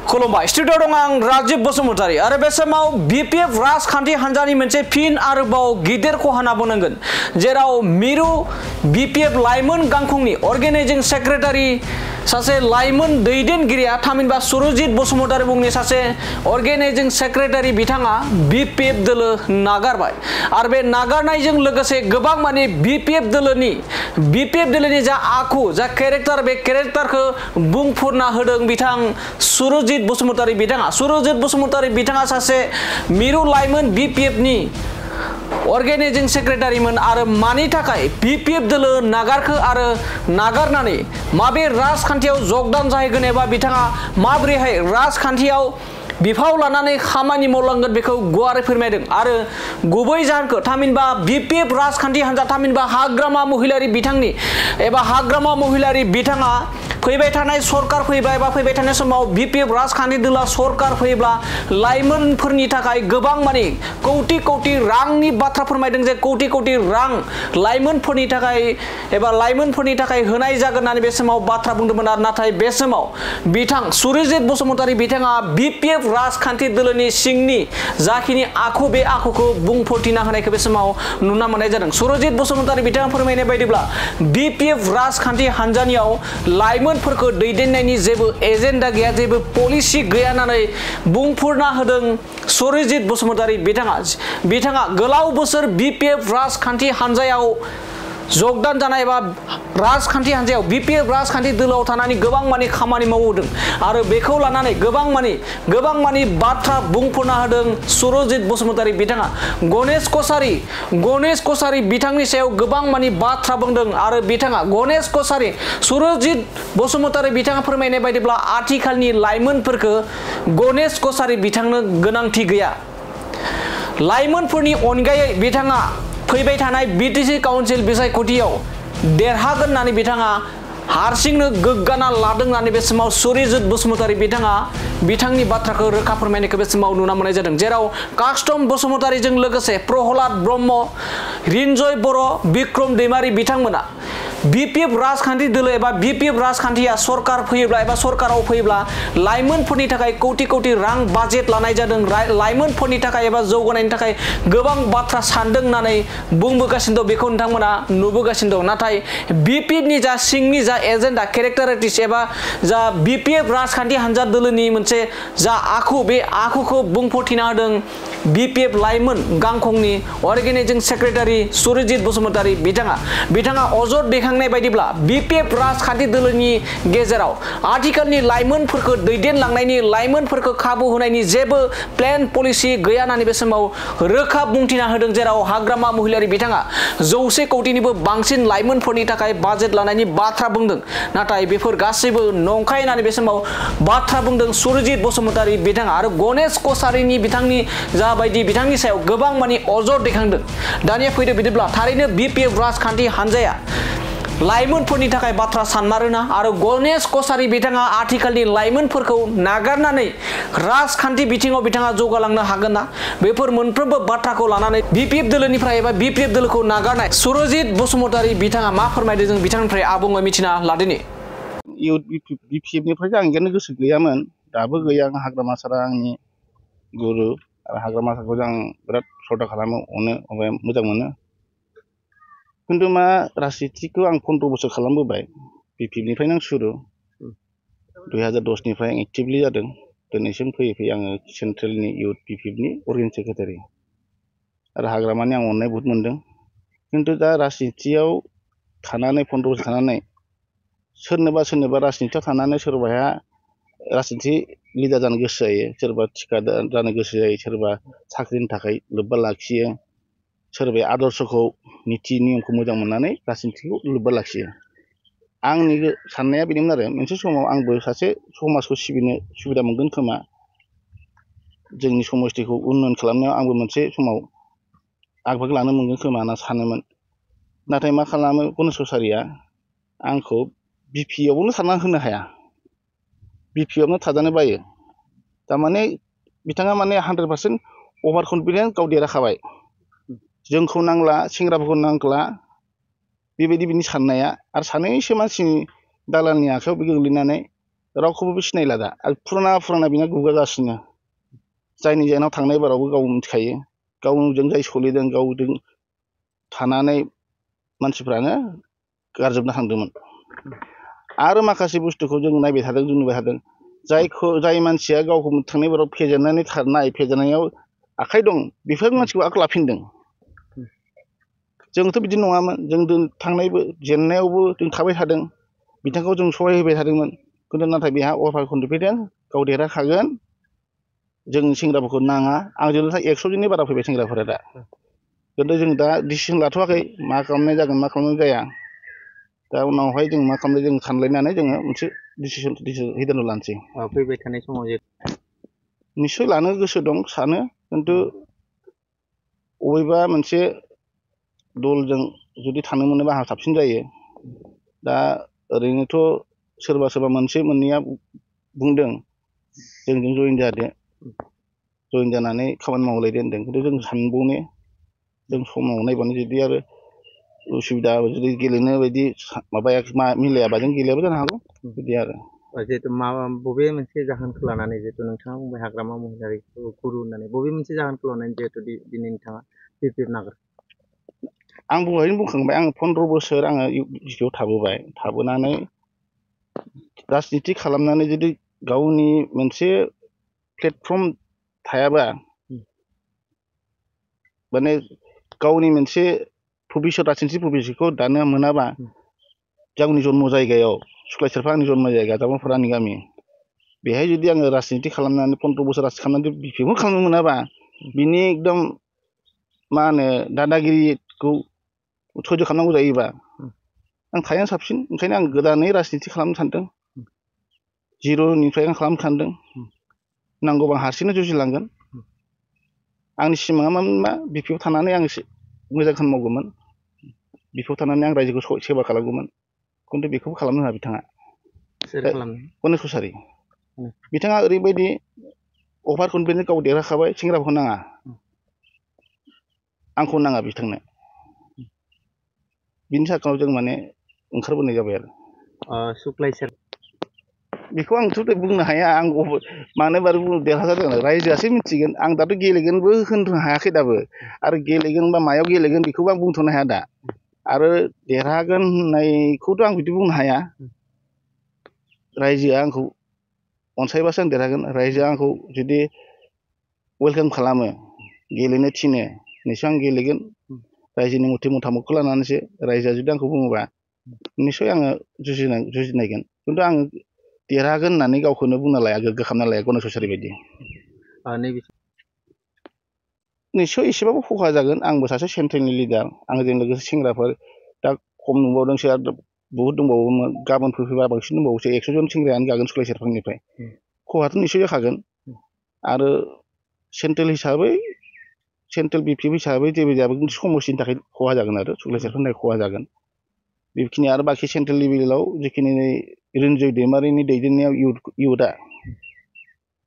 खुलुमबाय स्टुडिअ दं आं राजीव बसुमतारी आरो बे समाव बीपीएफ राजखान्थि हान्जानि मोनसे फिन आरोबाव गिदिर खहाना बुंनांगोन जेराव मिरु बीपीएफ लाइमोन गांखंनि अर्गेनाइजिं सेक्रेटारि सासे लाइमोन दैदेनगिरिया थामहिनबा सुरजित बसुमतारी मुंनि सासे अर्गेनाइजिं सेक्रेटारि बिथाङा बीपीएफ दोलो नागारबाय आरो बे नागारनायजों लोगोसे गोबां माने बीपीएफ दोलोनि जा आखु जा केरेक्टार बे केरेक्टारखौ बुंफुरना होदों बिथां सुरजित बसुमतारी बिथाङा सासे मिरु लाइमोन बीपीएफनि अर्गेनाइजिं सेक्रेटारिमोन आरो मानि थाखाय बीपीएफ दोलो नागारखो आरो नागारनानै माबे राजखान्थियाव जगदान जाहैगोन एबा बिथाङा माबोरैहाय राजखान्थियाव बिफाव लानानै खामानि मावलांगोन बेखौ गुवारै फोरमायदों आरो गुबै जाहोनखौ थामहिनबा बीपीएफ राजखान्थि हान्जा थामहिनबा हाग्रामा महिलारि बिथांनि एबा हाग्रामा महिलारि बिथाङा फैबाय थानाय सरकार फैबाय एबा फैबाय थानाय समाव बीपीएफ राजखान्थि दोला सरकार फैब्ला लाइमोनफोरनि थाखाय गोबां माने कौटि रांनि बाथ्रा फोरमायदों जे कौटि रां लाइमोनफोरनि थाखाय होनाय जागोन होननानै बे समाव बाथ्रा बुंदोंमोन आरो नाथाय बे समाव बिथां सुरजित बसुमतारी बिथाङा बीपीएफ राजखान्थि दोलोनि सिंनि जाखिनि आखु बे आखुखौ बुंफोरथिना होनायखौ बे समाव नुना मोननाय जादों सुरजित बसुमतारी बिथाङा फोरमायनाय बायदिब्ला बीपीएफ राजखान्थि हान्जानियाव लाइमोनफोरखौ दैदेननायनि जेबो एजेन्डा गैया जेबो पलिसि गैया होननानै बुंफोरना होदों सुरजित बसुमतारी बिथाङा गोलाव बोसोर बीपीएफ राजखान्थि हान्जायाव जगदान जानाय एबा राजखान्थि हान्जायाव बीपीएफ राजखान्थि दोलोआव थानानै गोबां माने खामानि मावदों आरो बेखौ लानानै गोबां माने बाथ्रा बुंफोरना होदों सुरजित बसुमतारी बिथाङा गणेश कसारी बिथांनि सायाव गोबां माने बाथ्रा बुंदों आरो बिथाङा गणेश कसारी सुरजित बसुमतारी बिथाङा फोरमायनाय बायदिब्ला आथिखालनि लाइमोनफोरखौ गणेश कसारी बिथांनो गोनांथि गैया लाइमोनफोरनि अनगायै बिथाङा फैबाय थानाय बीटीसी काउन्सिल बिसायख'थियाव देरहागोन होननानै बिथाङा हारसिंनो गोग्गाना लादों होननानै बे समाव सुरजित बसुमतारी बिथाङा बिथांनि बाथ्राखौ रोखा फोरमायनायखौ बे समाव नुना मोननाय जादों जेराव कास्टम बसुमतारीजों लोगोसे प्रहलाद ब्रह्म रिन्जय बर' बिक्रम दैमारी बिथांमोना बीपीएफ राजखान्थि दोलो एबा बीपीएफ राजखान्थिया सरकार फैयोब्ला एबा सरकाराव फैयोब्ला लाइमोनफोरनि थाखाय कौटि रां बाजेट लानाय जादों लाइमोनफोरनि थाखाय एबा जौगानायनि थाखाय गोबां बाथ्रा सानदों होननानै बुंबोगासिनो दं बेखौ नोंथांमोना नुबोगासिनो दं नाथाय बीपीएफनि जा सिंनि जा एजेन्डा केरेक्टारिटिस एबा जा बीपीएफ राजखान्थि हान्जा दोलोनि मोनसे जा आखु बे आखुखौ बुंफोरथिना होदों बीपीएफ लाइमोन गांखंनि अर्गेनाइजिं सेक्रेटारि सुरजित बसुमतारी बिथाङा अजद दैखांनाय बायदिब्ला बीपीएफ राजखान्थि दोलोनि गेजेराव आथिखालनि लाइमोनफोरखौ दैदेनलांनायनि लाइमोनफोरखौ खाबु होनायनि जेबो प्लेन पलिसि गैया होननानै बे समाव रोखा बुंथिना होदों जेराव हाग्रामा महिलारि बिथाङा 100 कौटिनिबो बांसिन लाइमोनफोरनि थाखाय बाजेट लानायनि बाथ्रा बुंदों नाथाय बेफोर गासैबो नंखाय होननानै बे समाव बाथ्रा बुंदों सुरजित बसुमतारी बिथाङा आरो गणेश कसारीनि बिथांनि सायाव गोबां माने अजद दैखांदों दानिया फैदो बिदिब्ला थारैनो बीपीएफ राजखान्थि हान्जाया लाइमोनफोरनि थाखाय बाथ्रा सानमारोना आरो गणेश कसारी बिथाङा आथिखालनि लाइमोनफोरखौ नागारनानै राजखान्थि बिथिङाव बिथाङा जौगालांनो हागोन ना बेफोर मोनफ्रोमबो बाथ्राखौ लानानै बीपीएफ दोलोनिफ्राय एबा बीपीएफ दोलोखौ नागारनाय सुरजित बसुमतारी बिथाङा मा फोरमायदों जों बिथांनिफ्राय आबुङै मिथिना लादिनि इउथ बीपीएफनिफ्राय आं इयावनो गोसो गैयामोन दाबो गैया आं हाग्रामा सारा आंनि गुरु आरो हाग्रामा सारखौ आं बिराद श्रद्धा खालामो अनो मोजां मोनो खिन्थु मा राजनितिखौ आं 15 बोसोर खालामबोबाय बीपीएफनिफ्रायनो आं सुरु 2010निफ्राय आं एक्टिभलि जादों दिनैसिम फैयै आङो सेन्ट्रेलनि इउथ बीपीएफनि अर्गेनाइजिं सेक्रेटारि आरो हाग्रामानि आं अननाय बहुत मोनदों खिन्थु दा राजनितियाव थानानै 15 बोसोर थानानै सोरनोबा राजनितियाव थानानै सोरबाया राजनिति लिडार जानो गोसो जायो सोरबा थिखादार जानो गोसो जायो सोरबा साख्रिनि थाखाय लोब्बा लाखियो सोरबाया आदर्शखौ नीति नियमखौ मोजां मोननानै राजनितिखौ लोब्बा लाखियो आंनि साननाया बेनोमोन आरो मोनसे समाव आंबो सासे समाजखौ सिबिनो सुबिदा मोनगोन खोमा जोंनि समस्थिखौ उन्नयन खालामनायाव आंबो मोनसे समाव आगबाग लानो मोनगोन खोमा होनना सानोमोन नाथाय मा खालामो गणेश कसारिया आंखौ बीपीएफआवनो सानना होनो हाया बीपीएफआवनो थाजानो बायो थारमाने बिथाङा माने 100% अभार कनफिडेन्स गाव देरहाखाबाय जोंखौ नांला सेंग्राफोरखौ नांला बेबायदि बिनि साननाया आरो सानैसो मानसिनि दालालनि आखायाव गोग्लैनानै रावखौबो सिनायला दा आरो फुराना बिना गुगागासिनो जायनि जाहोनाव थांनाय बारावबो गाव मिथिखायो गावजों जाय सोलिदों गावजों थानानै मानसिफ्रानो गारजोबना थांदोंमोन आरो माखासे बुस्थुखौ जों नायबाय थादों जों नुबाय थादों जाय मानसिया गावखौ थांनाय बाराव फेजेननानै खारनाय फेजेननायाव आखाइ दं बेफोर मानसिखौ आखौ लाफिनदों जोंथ' बिदि नङामोन जों थांनायबो जेननायावबो जों थाबाय थादों बिथांखौ जों सहाय होबाय थादोंमोन खिन्थु नाथाय बेहा अभार कनफिडेन्स गाव देरहाखागोन जों सेंग्राफोरखौ नाङा आंजों 100 जननि बारा फैबाय सेंग्राफोरा दा खिन्थु जों दा डिसिसन लाथ'वाखै मा खालामनाय जागोन मा खालामनाय जाया दा उनावहाय जों मा खालामनाय जों सानलायनानै जोङो मोनसे डिसिसन हिदानो लानोसै फैबाय थानाय समाव निस्सय लानो गोसो दं सानो खिन्थु अबेबा मोनसे दलजों जुदि थानो मोनोबा आंहा साबसिन जायो दा ओरैनोथ' सोरबा मोनसे मोननैया बुंदों जोंजों जइन जादो जइन जानानै खामानि मावलायदो होनदों खिन्थु जों सानबावनो जों समाव नायबानो जुदि आरो उसुबिदा जुदि गेलेनो बायदि माबाया मिलायाबा जों गेलेयाबो जानो हागौ बिदि आरो जिहेतु बबे मोनसे जाहोनखौ लानानै जिहेतु नोंथाङा बुंबाय हाग्रामा महिलारिखौ गुरु होननानै बबे मोनसे जाहोनखौ लानानै जिहेतु दिनै नोंथाङा BPF नागार आं बुंखांबाय आं 15 बोसोर आङो इउपिआव थाबोबाय थाबोनानै राजनिति खालामनानै जुदि गावनि मोनसे प्लेटफर्म थायाबा माने गावनि मोनसे राजनिति भबिष्यतखौ दानो मोनाबा गावनि जन्म जायगायाव सुक्लायसेरफा आंनि जन्म जायगा जामुफोरा आंनि गामि बेहाय जुदि आङो राजनिति खालामनानै 15 बोसोर राजनिति खालामनानै BPF खालामनो मोनाबा बिनि एकदम मा होनो दादागिरिखौ सयज' खालामनांगौ जायोबा आं थायानो साबसिन ओंखायनो आं गोदानै राजनिति खालामनो सानदों जिर'निफ्राय आं खालामनो सानदों नांगौबा आं हारसिंनो जुजिलांगोन आंनि सिमाङा मा BPF थानानै आं मोजां खामानि मावगौमोन BPF थानानै आं रायजोखौ सेबा खालामगौमोन खिन्थु बेखौबो खालामनो होआ बिथाङा गणेश कछारी बिथाङा ओरैबायदि अभार कनफिडेन्स गाव देरहाखाबाय सेंग्राफोरखौ नाङा आंखौ नाङा बिथांनो बिनि थाखाय जों माने ओंखारबोनाय जाबाय आरो सुक्लायसेर बेखौ आंथ' बुंनो हाया आं मानो बारै देरहासारदों रायजोआसो मिथिगोन आं दाथ' गेलेगोनबो होननो हायाखै दाबो आरो गेलेगोन बा मायाव गेलेगोन बेखौबो आं बुंथ'नो हाया दा आरो देरहागोन होननायखौथ' आं बिदि बुंनो हाया रायजोआ आंखौ अनसायबासो आं देरहागोन रायजोआ आंखौ जुदि वेलकाम खालामो गेलेनो थिनो निस्सय आं गेलेगोन रायजोनि मतामतखौ लानानैसो रायजोआ जुदि आंखौ बुङोबा निस्सय आङो जुजिनायगोन खिन्थु आं देरहागोन होननानै गावखौनो बुंना लाया गोग्गो खालामना लाया गणेश कछारी बायदि निस्सय एसेबाबो खहा जागोन आंबो सासे सेन्ट्रेलनि लिडार आंजों लोगोसे सेंग्राफोर दा खम नुबावदोंसो आरो बहुद दंबावोमोन गाबोन फैबा बांसिन दंबावोसो 100 जन सेंग्रायानो जागोन सुक्लायसेरफांनिफ्राय खहाथ' निस्सय जाखागोन आरो सेन्ट्रेल BPF हिसाबै जेबो समस्यानि थाखाय खहा जागोन आरो सुक्लायसेरफांनि थाखाय खहा जागोन बेखिनि आरो बाखि सेन्ट्रेल लेभेलाव जिखिनि रन्जय दैमारिनि दैदेननायाव इउथआ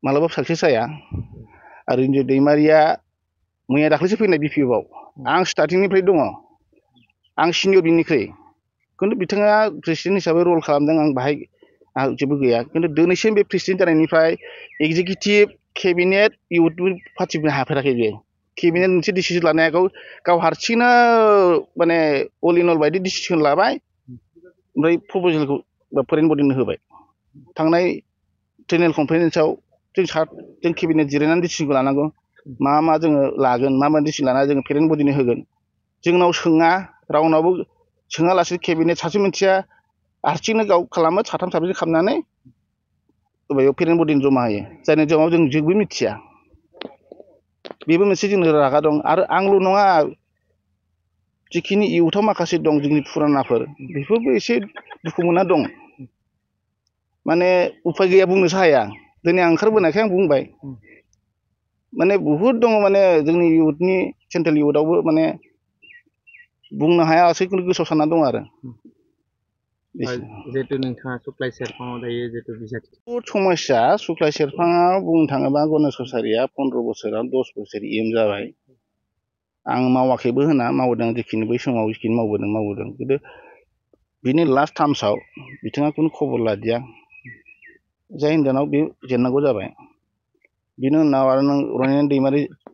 मालाबाबो साक्सेस जाया आरो रन्जय दैमारिया मैया दाख्लैसो फैनाय BPF आं स्टार्टिंनिफ्राय दङ आं सिनियर बिनिख्रुइ खिन्थु बिथाङा प्रेसिडेन्ट हिसाबै रल खालामदों आं बाहाय आंहा जेबो गैया खिन्थु दिनैसिम बे प्रेसिडेन्ट जानायनिफ्राय एक्जिकिउटिभ केबिनेट इउथ पार्टिबो हाफेराखै बे केबिनेट मोनसे डिसिसन लानायखौ गाव हारसिंनो माने अल इन अल बायदि डिसिसन लाबाय ओमफ्राय प्रप'जेलखौ फरेन बडिनो होबाय थांनाय जेनेरेल कनफारेन्सआव जों केबिनेट जिरायनानै डिसिसनखौ लानांगौ मा जोङो लागोन मा डिसिसन लाना जोङो फरेन बडिनो होगोन जोंनाव सोङा रावनावबो सोङालासे केबिनेट सासे मानसिया हारसिंनो गाव खालामो साथाम साब्रैजों खालामनानै बेयाव फरेन बडिनो जमा होयो जायनि जाउनाव जों जेबो मिथिया बेबो मोनसे जोंनो रागा दं आरो आंल' नङा जिखिनि इउथआव माखासे दं जोंनि फुरानाफोर बेफोरबो एसे दुखु मोनना दं माने उफाय गैया बुंनोसो हाया दिनै आं ओंखारबोनायखाय आं बुंबाय माने बुहुद दङ माने जोंनि इउथनि सेन्ट्रेल इउथआवबो माने बुंनो हायासै गोसोआव सानना दं आरो जिहेतु नोंथाङा सुक्लायसेरफाङाव दायो जिहेतु बिजाथि बहुद समस्या सुक्लायसेरफाङाव बुंनो थाङोबा गणेश कछारीया 15 बोसोराव 10 बोसोर जाबाय आं मावाखैबो होना मावदों जिखिनि बै समाव जिखिनि मावबोदों खिन्थु बिनि लास्ट टार्म्सआव बिथाङा खुनु खबर लादिया जायनि जाहोनाव बे जेननांगौ जाबाय बिनि उनाव आरो नों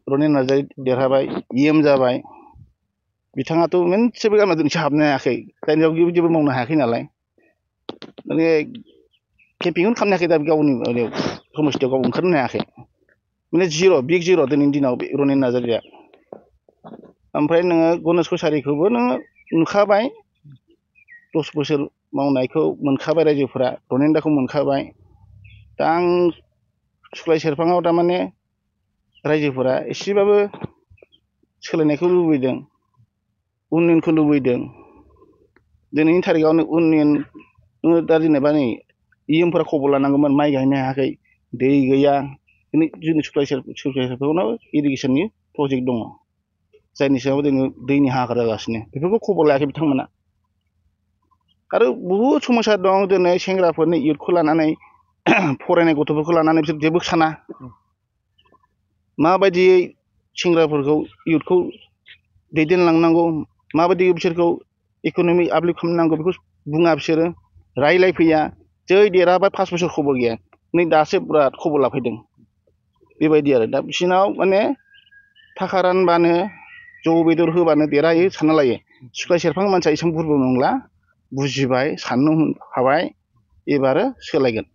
रनेन नार्जारि देरहाबाय EM जाबाय बिथाङाथ' मोनसेबो गामियाव दिनैसिम हाबनो हायाखै जायनि जाहोनाव जेबो मावनो हायाखै नालाय माने केम्पिंखौनो खालामनो हायाखै दा गावनि समस्थियाव गाव ओंखारनो हायाखै माने बिग जिर' दिनैनि दिनाव रनेन नार्जारिया ओमफ्राय नोङो गणेश कछारिखौबो नोङो नुखाबाय 10 बोसोर मावनायखौ मोनखाबाय रायजोफोरा रनेन दाखौ मोनखाबाय दा आं सुक्लाय सेरफाङाव थारमाने रायजोफोरा एसेबाबो सोलायनायखौ लुबैदों उन्नयनखौ लुबैदों दिनैनि थारिखआवनो उन्नयन दा जेनेबा नै EMफोरा खबर लानांगौमोन माइ गायनो हायाखै दै गैया जोंनि सुक्लाय सेरफाङाव इरिगेसननि प्रजेक्ट दङ जायनि सायाव जोङो दैनि हाहाकार जागासिनो बेफोरखौ खबर लायाखै बिथांमोना आरो बहुद समस्या दं दिनै सेंग्राफोरनि इयुथखौ लानानै फरायनाय गथ'फोरखौ लानानै बिसोर जेबो साना माबायदियै सेंग्राफोरखौ इयुथखौ दैदेनलांनांगौ माबायदि बिसोरखौ इक'नमिक आपलिफ्ट खालामनांगौ बेखौ बुङा बिसोरो रायलायफैया जै देरहाबाय 5 बोसोर खबर गैया नै दासो बिराद खबर लाफैदों बेबायदि आरो दा बिसोरनाव माने थाखा रानबानो जौ बेदर होबानो देरहायो सानना लायो सुक्लाय सेरफां मानसिया एसेबां बुरबो नंला बुजिबाय साननो हाबाय एबारो सोलायगोन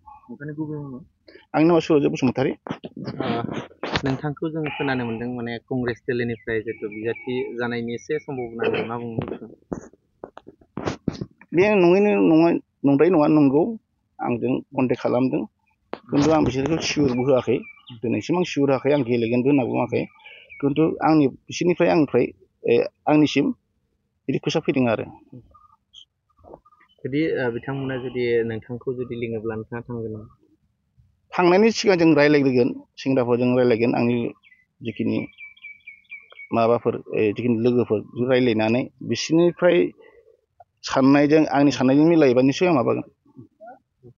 आंनि नामा सुरजित बसुमतारी नोंथांखौ जों खोनानो मोनदों माने कंग्रेस दोलोनिफ्राय जितु बिजाथि जानायनि एसे सम्भावना दं मा बुङो बे नंद्राय नङा नंगौ आंजों कन्टेक्ट खालामदों खिन्थु आं बिसोरखौ सिउरबो होआखै दिनैसिम आं सिउर होआखै आं गेलेगोनबो होनना बुङाखै खिन्थु बिसोरनिफ्राय आंनिसिम रिकुवेस्टआ फैदों आरो जुदि बिथांमोना जुदि नोंथांखौ जुदि लिङोब्ला नोंथाङा थांगोन नामा थांनायनि सिगां जों रायज्लायग्रोगोन सेंग्राफोरजों रायज्लायगोन आंनि जिखिनि माबाफोर जिखिनि लोगोफोर रायज्लायनानै बिसोरनिफ्राय साननायजों आंनि साननायजों मिलायोबा निस्सय आं माबागोन